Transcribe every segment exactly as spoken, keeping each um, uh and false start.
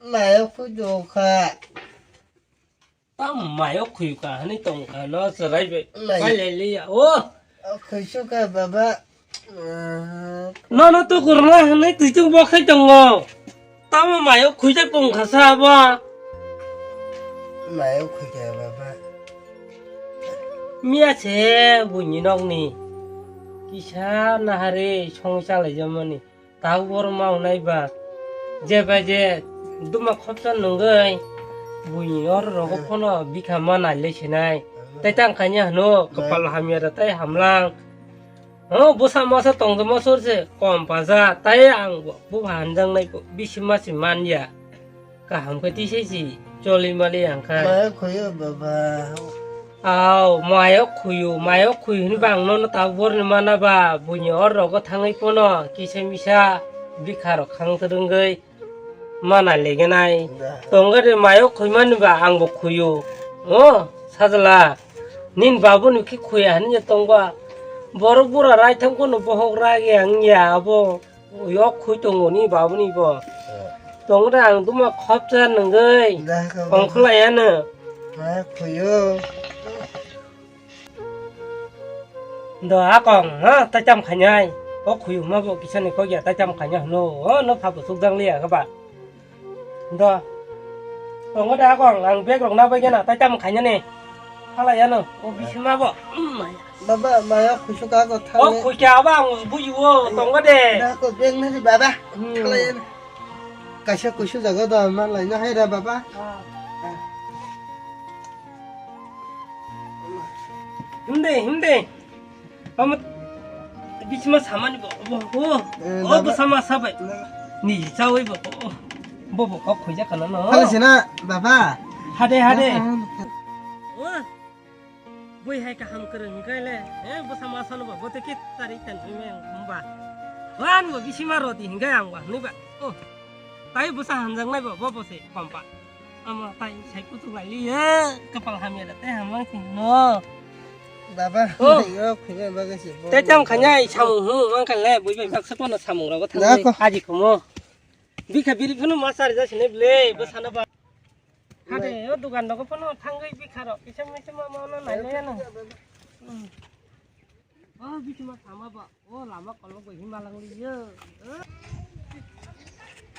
Mayo khuido kha. Tamo mayo khuyu kha hwnwi tong kha no chwrai bai. Mai. Pai lai liya. O. O khuisu kha baba. Ah. No, no, to kurna hwnwi twichung bo khai tongo. Tamo mayo khuijak tong kha sa abo. Mayo khuikha baba. Miya se buini nokni kisa nahari song chalai jamani. Tabuk boro ma wngnai ba, je bai je duma khopsa nungwi buini or rogo phano bikha ma nai le sinai. Tai tang kanya hwno, kwpal hamya da tai hamlang. O bwsa masa tongtongma sor se kom paja, tai ang bo hanjak nai bisi ma se man ya. Kaham khe tisai si choli mali ang khai. Maya khuyo baba. Aw, maya khuyo, maya khuyo hwnwi bang nono tabuk borni mana ba, buini or rogo thangwi pono kisa misa bikha rok khang twrwngwi mana legenai. Da. Tongga de maya khuimani ba ang bo khuyo. O, sajla, nin babuni khe khuya hwnwi tongba. Borok bura raitham kono bohok ragi ang ya abo. Yok khui tongo ni babuni bo. Eh. Tong da ang duma khopsa nungwi. Da, ka ongkhlai ano. Ha, khuyo. Do akong, ha, ta cham khanyai. O khuyu ma bo kisani kok ya ta cham khanya hwno. O no pha bo suk dang liya ka ba. Do. Tongo da akong, ang bag rok na bai gana ta cham khanya ni. Hala ya no. O bisi ma bo. Baba, maya khuisu ka ko thang. O khuikya aba ang buyu o tongo de. Da ko beng na baba. Hmm. Kala yan. Kaisa khuisu jaga da ma lai na hai da baba. Ah. Himde, himde. Ama bisma samani bo, bo, bo. Eh, o baba. Bo sama sabai. Ni chawi bo. Bo, bo kok khuija kana no. Kala sina baba. Hade, hade. Baba. Bui hai kaham kwrwng hwnkhe le, eh, bwsa ma sano ba, bo tei khe tari tan thwi me hwnba. Wan bo bisi ma rodi hwnkhe ang ba hwnwi ba. Oh. Tai bwsa hamjak nai ba, bo bo se kompa. Ama tai sai kuchuk lai li, eh, kapal hamya da tei hamlang sing no. Baba, oh. Yo, khuya ba gasi bo. Tei tang khanya samung hu, ang kan le, bui bai baksa kono samung rogo thang. Aji komo. Bikha biri phano ma sari jasi ne ble, bwsa no ba. Hade, o dukan nogo phano thangwi bikha rok kisa misa ma ma no nai nai ano. Hmm. O bitima sama ba, o lama kolok bo hima lang liyo.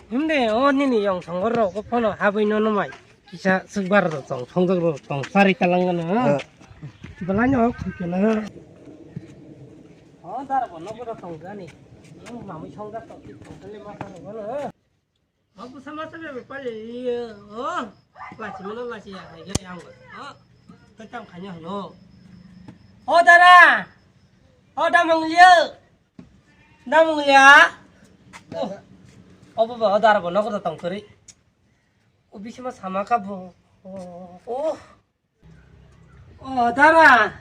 Himde, o nini yong songor rok phano habwi no no mai. Kisa sukbar rok tong, songjak rok tong, sari talang ano. Eh. Belai no khukena. O dar bo nogo rok tong jani. Mamui songjak tong, tong kali ma sa no. Aku sama sama bepale iya. Oh, lasi mana lasi ya, ya yang. Oh, tetap kanya lo. Oh, dara. Oh, damang liya. Damang liya. Oh. Oh, baba, oh, dara bo nogo tong kari. Oh, bisma sama ka bo. Oh, oh. O dara,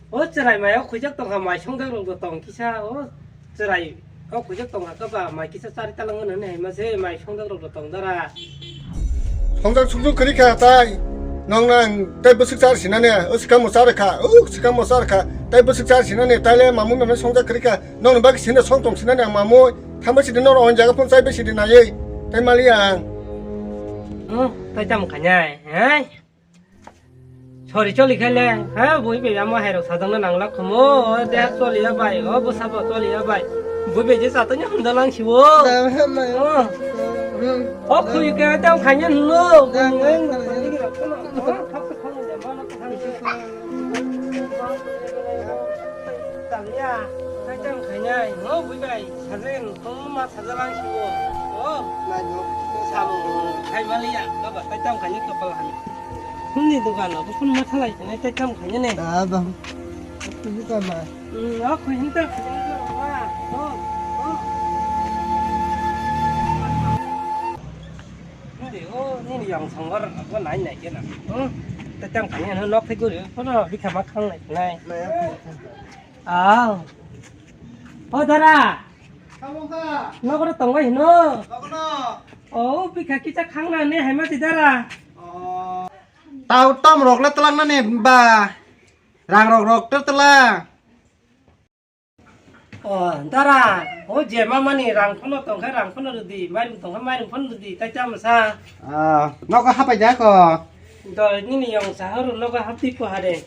o chwrai mai o khujak tongkha, mai songjak rok bo tong kisa, o chwrai o khujak tongkha khe ba mai kisa chari talang hwnwi hai ma se mai songjak rok bo tong dara. Songjak sukjak kwrwi kha tai, nong nang tai bwswk char sinani, o swkang bo char kha, o swkang bo char kha, tai bwswk char sinani, tai le mamung nang songjak kwrwi kha, nong ni bagwi sini song tong sinani ang mamui, thang bai sidi noro o jaga phone chai bai sidi naiwi, tai mali ang. Hmm, tai tamo khainai, hai? Sorry, choli khaile, ha, bui be amo hai rok sajang na nang lak khomo, o de choli ya bai, o bwsa bo choli ya bai. Bui be je satanya hunda lang si o. Da, ha, mai. O. Hmm. O khui ke tam khanya no. Da, ha, ha. Tangya, hai tam khanya, o bui bai, sajang, tong ma sajalang si o. O. Mai no. Samung, hai maliya, baba, hai tam khanya kapal hai. Hwnwi dogan abo phano ma thalai tongwi tei tamo khaina ne? Ah, bang. Kuju ka ma? Hmm, o khui hinta khui hinta ma. Oh, oh. Hwnwi o nini yang songwar abo nai nai khe na. Hmm. Tei tamo khaina no nok thai guri phano bikha ma khang nai nai. Nai. Ah. O dara. Tamo kha? Nokro tongbai hino. Nokno. O bikha kisa khang na ne hai ma ti dara. Oh. Tau tom rok le twlang nani ba. Rang rok rok ter twlang. O, dara, o je mamani rang phano tongkha, rang phano rwdi, mairum tongkha, mairum phano rwdi, tai tamo sa. Ah, nogo hapai da ko. Do, nini yong sa horo nogo hapdi ko hare.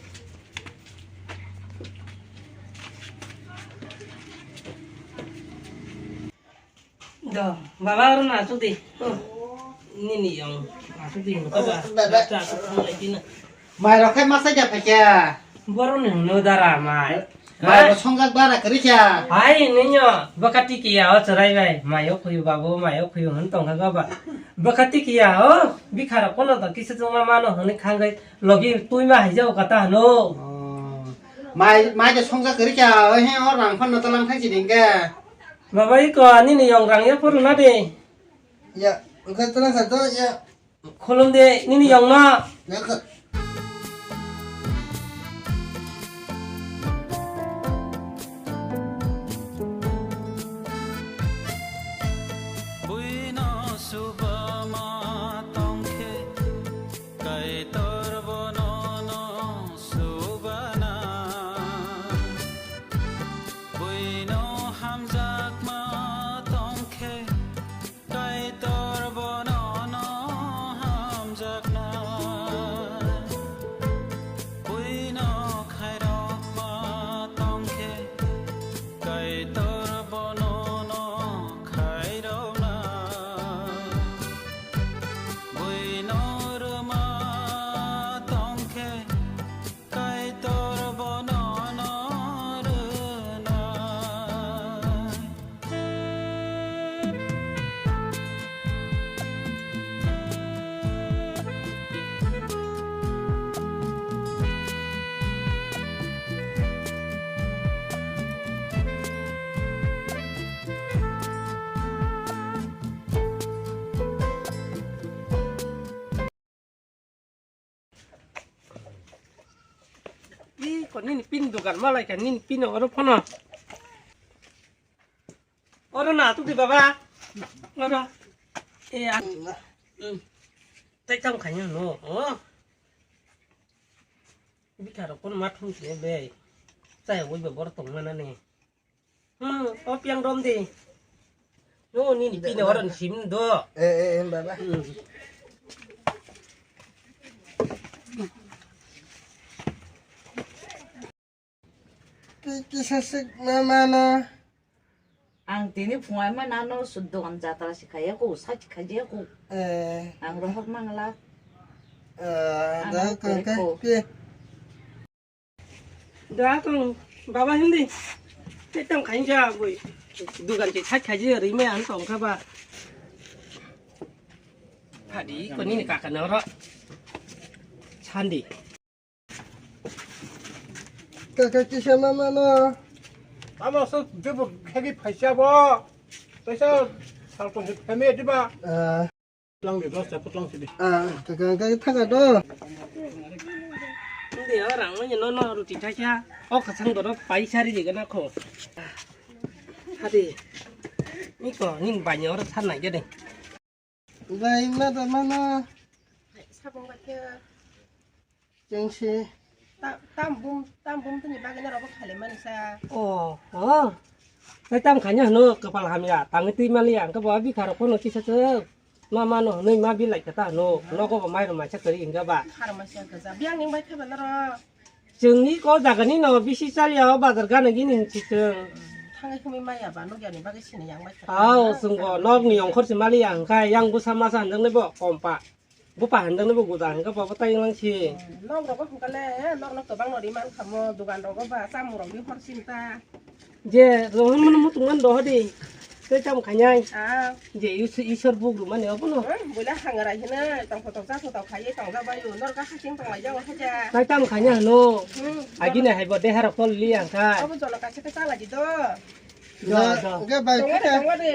Do, baba oro na sudi. Oh, nini yong na sudi no baba. Baba. Bata ko thang lai tina. Mai rok khai masa ja phaikya. Boro ni no dara mai. Mai rok songjak bara kari kya. Hai ninyo bakati kiya o chwrai bai. Mai o khuyu babu, mai o khuyu hwn tongkha baba. Bakati kiya o bikha rok kono to kisa chungma mano hwnwi khangai logi tuima haijao kata hano. Oh. Mai, mai de songjak kari kya. He o rang phan no talang khai chini ke. Baba, iko nini yong rang ya phuru na de. Ya, engkha tana sa to ya. Khulum de nini yong no. Ya kha. Buino subama tongkhe, Kaitor bono no subana. Buino hamjakma tongkhe, Kaitor bono no hamjakna. Buino khairokma tongkhe, Kaitor bono no khairokna. Buino rwma tongkhe, Kaitor bono no rwnai. Ih, kok nini pin dugan malai ka nini pin oro phono. Oro na tu di baba. Oro. Eh, ah. Hmm. Tai tam khaina no. Oh. Bikha rok phono ma thung se be. Chaya ui be bor tong mana ni. Hmm, o piang rom di. No, nini pin oro sim do. Eh, eh, eh, baba. Hmm. Ki, kisa sik ma mano. Ang tini phungai ma nano su dogan jatra si khaya ko, sa si khaya ko. Eh. Ang rohok mangla. Eh, ang da rohok ko ka ko. Pi. Da kong baba hindi. Te tam khain ja boi. Dugan te thak khaji ri me an tong kha ba. Phadi ko nini kaka na ro. Sandi. Kaka kisa mama no. Tamo so jebo khagi phaisa bo. Paisa sal tong phame diba. Ah. Tlang di dos, dapat tlang sini. Ah, kaka kaka thaka do. Hindi orang mana no no ruti thakya. Oh kasang doro paisa ri diga na ko. Hadi. Ni ko ning banyo ro than na gede. Bai ma da mana. Sabong ba ke. Jengsi. Ta-, tam bum, tam bum tini bagwi norok bo khailaimani sa. Oh, oh. Tai tam khaina hwno kwpal hamya, tangwi twi maliya, hwnkhe bo bikha rok phano kisa se ma mano hwnwi ma bilai kha ta hwno, nogo bo mairum maisa kwrwi hwnkhe ba. Khar maisa kwchak. Biyang ning bai khe ba norok. Chwngni ko jagani no bisi chaliya o bazar gana gini hinsi chwng. Thangai khumui maya ba nukya ni bagwi sini yang bai kha. Ao, chwng bo nok ni ongkhor se maliya hwnkhe yang bwsa masa hwnjaknai bo kompa. Bupa handang ni bo guda hangka papa tai lang si. Nok rogo hangka le, nok no kwbang no ri man khamo, dugan rogo ba, chamung rok bi hor sin ta. Je, rohon mano mutung man doho di. Tei cham khanyai. Ah. Je, is-, isor buk ru mani obo no. Hmm, buila hangarai hino, tong photok cha photok khaiye tong ja bayu, nor ga haching tong lai jago haja. Tai cham khanya hano. Hmm. Agi ne hai bo deha rok tol li angka. Obo jono kaisa ka chala di do. Do, do. Ga bai. Tong de, tong de.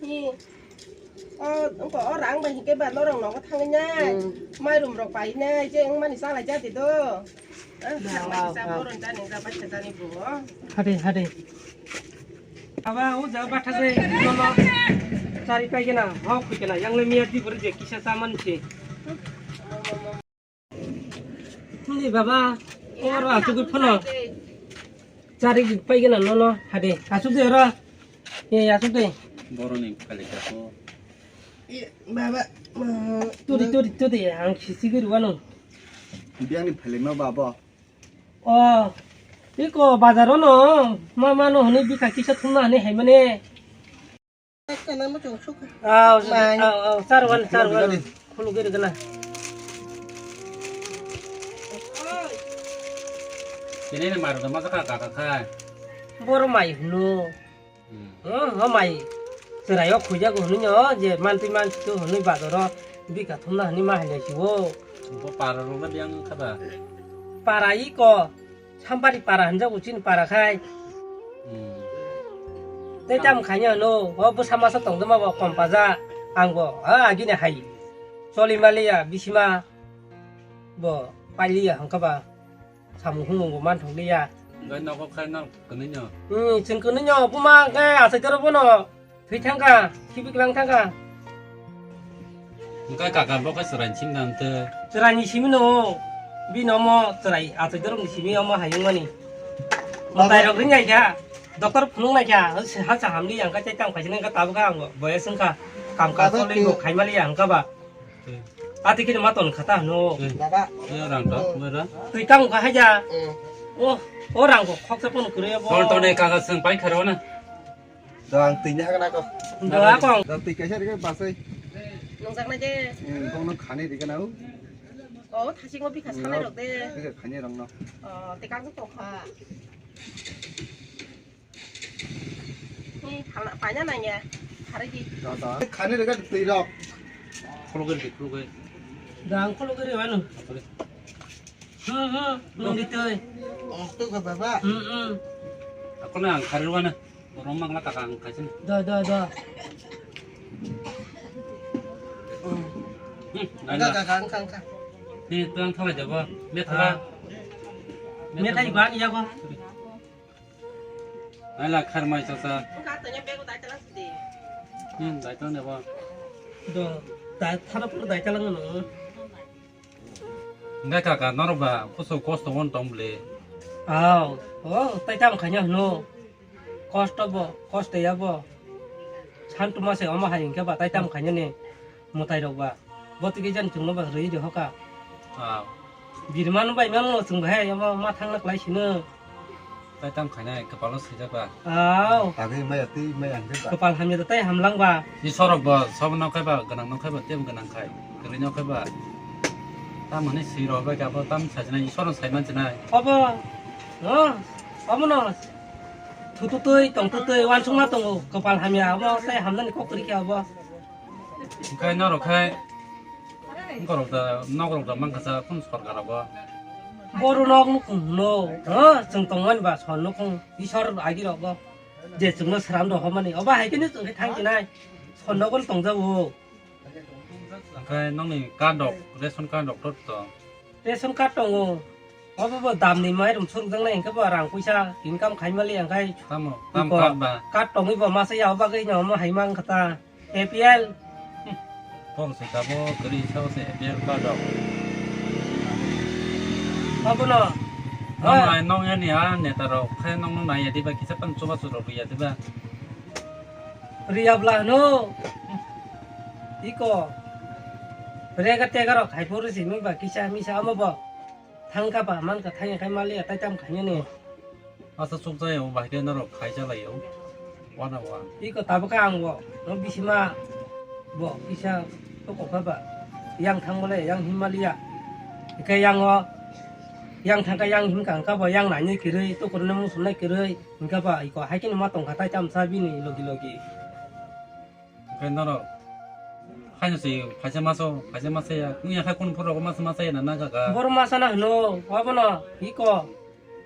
Hi. O, wngkha o rang bai hinkhe ba norok nogo thangwi nai. Hmm. Mairum rok pai nai, je wngmani chalai ja di do. Ah, thang bai kisa boron jani, ja bai kisa jani bo. Hade, hade. Aba, o ja batha jai, nono. Chari pai kena, hok pai kena, yang le miya di bore je kisa saman se. Hindi baba, oro asugwi phano. Chari paigana nono hade. Asuk de ora. E asuk de. Boroni phalika ko. E baba. Turi turi turi ang khisi giri wano. Biangni phalima baba. O. Iko bazaro no. Mama no hwnwi bikha kisa thumna hwnwi haimane. Kana mo chong suk. Aw, aw, aw, charwan, charwan. Khulugwi rwgwna. Tini ni maru tongma kha kaka kha. Boro mai hwno. Hmm. Hmm, o mai. Chwraio khuijago hwnwi no, je mantwi mansi to hwnwi bazaro bikha thumna hwnwi ma hai lai siwo. Bo para rok na biang kha ba. Para iko. Sampari para hinjago chini para khai. Hmm. Tei tam khaina hwno, o bwsa masa tongdoma bo kom paja, ang bo, ha, agini hai. Choli maliya, bisima bo pailiya hwnkha ba, samung humung bo manthok liya. Gai nogo khai no kwnwi no. Hmm, chwng kwnwi no, buma khe asai toro bono. Thwi thangkha, khibi kwlang thangkha. Hwnkhe kaka bo khe chwraini simi nang tei. Chwraini simi no, bini omo chwrai achai dorokni simi omo hayung mani. Mwtai rok ring nai kha, doctor phunuk nai kha, ha cha hamli yang kha tei tamo khaisa nang kha tabuk kha ang bo, boyas wng kha, kam kaam Baba, choli twi- bo khai mali yang kha ba. Twi. Ati khe ma ton kha ta hwno. Twi. Baba. Twi rang ta, twi rang. Twi tamo kha haja. Mm. Oh, o rang bo khoksa pono kwrwi bo. Ton ton e kaka chwng pai kha rw na. Do ang twi ni hagna ko. Do akong. Do twi kaisa rikhe basai. Nungjaknai de. Hmm, bongno khani rikhe na u. O, thasingo bikha sanai rok de. Bikha khani rok no. O, te kang tokha. Ni phala paina nangya. Khare di. Do do. Khani rikhe twi rok. Khulugwi rikhe, khulugwi. Do ang khulugwi rikhe anu. Hmm, hmm, nungdi twi. Oh, tu kha baba. Hmm, hmm. Ako na ang khari rwana. Borok mangla kaka ang kaisin. Do, do, do. Hmm, Angka, naila. Kaka, angka, angka. Ni tuang thala jabo. Me thala. Ah. Me thala ba iya ko. Naila khar mai sasa. Angka tanya bego dai thala sidi. Hmm, dai thala jabo. Do, dai thala pura dai thala ngono. Hingke kaka, norok ba kusu kosto wng tong bole? Aw, o, tai tamo khaina hwno. Kosto bo, kosto ya bo. Santuma se omo hai hingke ba, tai tamo khaina ni mwtai rok ba. Bo tike jan chwngno ba rwi de hoka. Aw. Birmano bai mano chwng bahai omo ma thangna klai sino. Tai tam khainai kwpalo swijak ba. Aw. Tagwi maya twi maya hwnkhe ba. Kwpal hamya da tai hamlang ba. Isorok bo sobo nok khai ba, gwnang nok khai ba, tebo gwnang khai. Kwrwi nok khai ba. Tamoni swi rw bai khe abo tam sajinai, Isorno sai mansinai. Obo. No. Obo no. Thutu twi, tong tu twi, wansukma tongo. Kwpal hamya abo tai hamnani kok kwrwi khe abo. Hwnkhe norok khai, borok da, nokrok da mankha sa, kunu sorkar rogo. Bohrok nok nukhung hwno, ha, chwng tongmani ba son nukhung, Isor agi rogo. Je chwngno sram rw hwnmani, obo hai kheno chwng khe thang chinai, son nogo tongjago. Hwnkhe nokni card rok, ration card rok to to. Ration card tongo. Obo bo damni mairum surukjaknai hwnkhe bo rang puisa income khaimali hwnkhe. Tamo, tam iko card ba? Card tongwi bo masa ya bagwi no omo hai mang kha ta. A P L. Bong se tamo kwrwi sao se A P L card rok. Obono. Nong ai nong yani a neta rok khe nong nong nai ya diba kisa pan chuba churok ya diba. Riyabla hwno. Iko. Rega tega rok hai phuru simi ba kisa misa amo bo. Thangkha ba mankha thangya khai maliya tai tam khainani. Asa chukjaya o bahai khe norok khaisa lai o. Wana wa. Iko tabukha ang bo. No bisima bo kisa tokokha ba. Yang thang bole yang him maliya. Ikhe yang o. Yang thangkha yang himkha hwnkha bo yang nainwi kwrwi tokorno musunai kwrwi. Hingkha ba iko hai kheno ma tongkha tai tamsa bini logi logi. Hingkhe norok haino se phaisa maso, phaisa masa ya. Wngya khe kunu phuru masa masa ya na nangkha kha. Borok masa na hwno, obono iko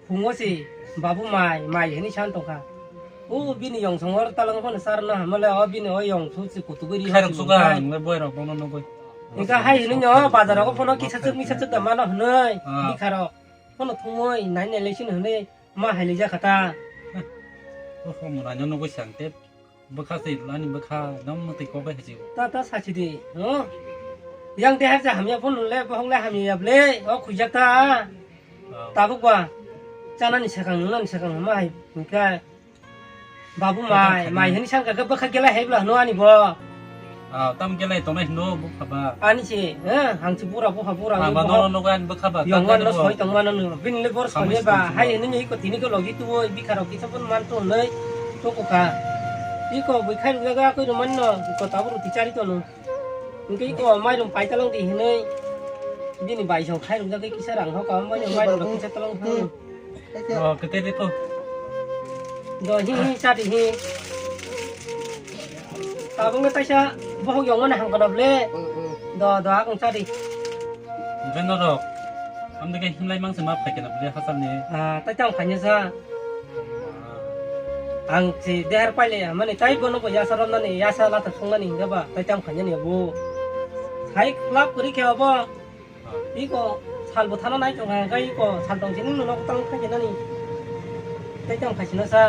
phungo se babu mai, mai hwnwi san tongkha. O bini yong songor talang phano sar na hamale o bini o yong su se kutugwi ri. Khairok suga hinle boy rok bono nugwi. Hingkha hai hwnwi no bazar rogo phano kisa chuk misa chuk da mano hwnwi. Ah. Bikha rok phano thumui nai nai le sini hwnwi. Ma hai lijak kha ta. Oho, mwnaino nugwi sang te bwkha se ani bwkha no mwtwi kok bai hachio. Ta, ta, sachidi, no? Yang te hai cha hamya phone le, bohok le hamya ya ble, o khujak ta. Oh. Tabuk ba. Chanani sakang, nungnani sakang, ma hai, hingkha. Babu mai, mai hini sangka ke bwkha gelai hai bwla hino ani bo. Ah, tam gelai tongnai hino bwkha ba. Ani se, eh, hangsi bura bwkha bura. Ah, ba nono nogo ani bwkha ba. Yong wan no soi tong mano no. Bini le bor soi ba. Hai hini ni ko tini ko logi tu bikha rok kisa pun man to nei. To ko ka. Iko bwkha rok ga ko ro man no. Ko tabur ti chari to no. Hingke iko mairum pai talong di hinui. Bini bai song khai rok jagoi kisa rang ho ka mairum mairum rok kisa talong ho. Oh, kete de to. Do hi hi cha di hi. Tabung le taisa bohok yong mane hang kono ble. Do do akong cha di. Hingke norok. Amde ke himlai mang se ma phai kena ble hasam ni. Ah, tai tang phanya sa. Ang si dehar paile ya, mani tai bono bo yasa romnani, yasa lata sungnani hingga ba, tai tang phanya ni bo. Sai club kuri khe obo. Iko sal bo thana nai tong kha, iko sal tong sini nok tang kha nani. Tai tang kha sino sa.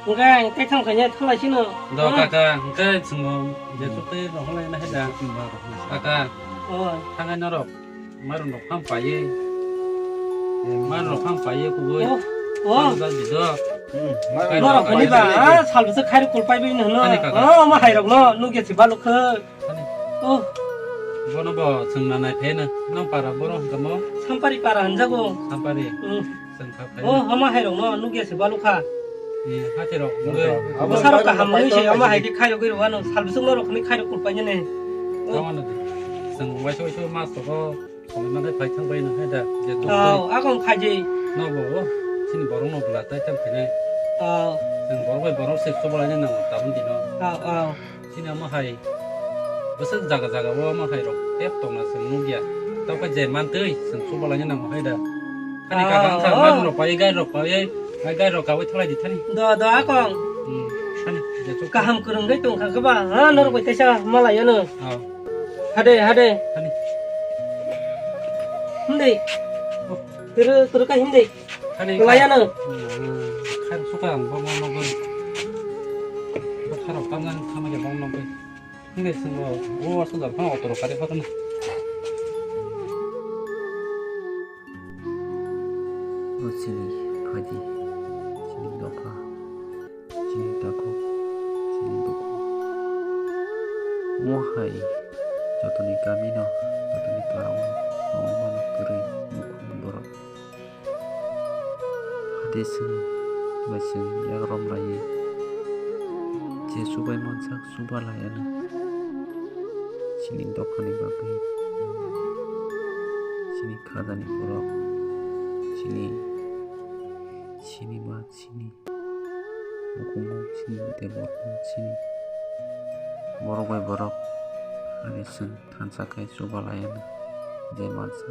Engga tai tang kha nya thalai sino. Do kaka, engga sungo je sutai rohole na heda. Kaka. Oh. Thangai norok. Mairum rok phang paiye. Mairum rok phang paiye kubui. Oh, oh. Mairum rok bido. Hmm, mairum rok phang paiye. Norok khani ba, ah, salbwswk khairok kul paibai hwnwi hwno. Khani kaka. Oh, ma hairok no, nugya si baluk khe. Khani. Oh. Bono bo chwng nanai phaino. Nang para boro hwnkha mo? Sampari para hwnjago. Sampari. Hmm. Chwng kha phaino. Oh, hama hairok no, nugya si baluk kha. Ni hati rok. Bwsarok kaham wngwi se, ama hai khe khairogwi rwano, salbwswk norok hwnwi khairok kul painani. Tamo no de. Chwng waisa waisa mas rogo. Songwi manai phai thang bai no hai da, je to. Oh, akong khaji. No bo, chini borok no bwla tai tam khainai. Oh. Chwng borok bai borok se chobalaina nango tabuk dino. Oh, oh. Chini omo hai bwswk jaga jaga o omo hai rok tep tongna chwng nukya. Tamo khe je mantwi chwng chobalaina nango hai da. Khani kaka wngkha, oh, mairum rok paiwi, gari rok paiwi, hai gari rok kawi thalai di thani. Do, do, akong. Hmm, thani, je chuk. Kaham kwrwngwi tongkha khe ba, ha, norok bai kaisa malai ano. Oh. Hade, hade. Thani. Hindi. Turu, turu ka hindi. Thani. Malai ano. Hmm, khair suka ang, bang, bang, bang. Khair, bang, bang, bang, bang. Hindi, sing, oh, oh, sudah, ha, otor kari, ha, thani. O chini phaidi, chini dopha, chini takhuk, chini bukhuk. Omo hai jotoni kamino, jotoni parao nongmano kwrwi nukhung borok. Hade chwng bai chwng yak romlaiwi je chubai mansak chuba laiano. Chini dophani bagwi, chini khajani borok, chini, chini ma, chini bukumu, chini tei borokno chini. Borok bai borok, ani chwng thansa khe chuba laiano, je mansa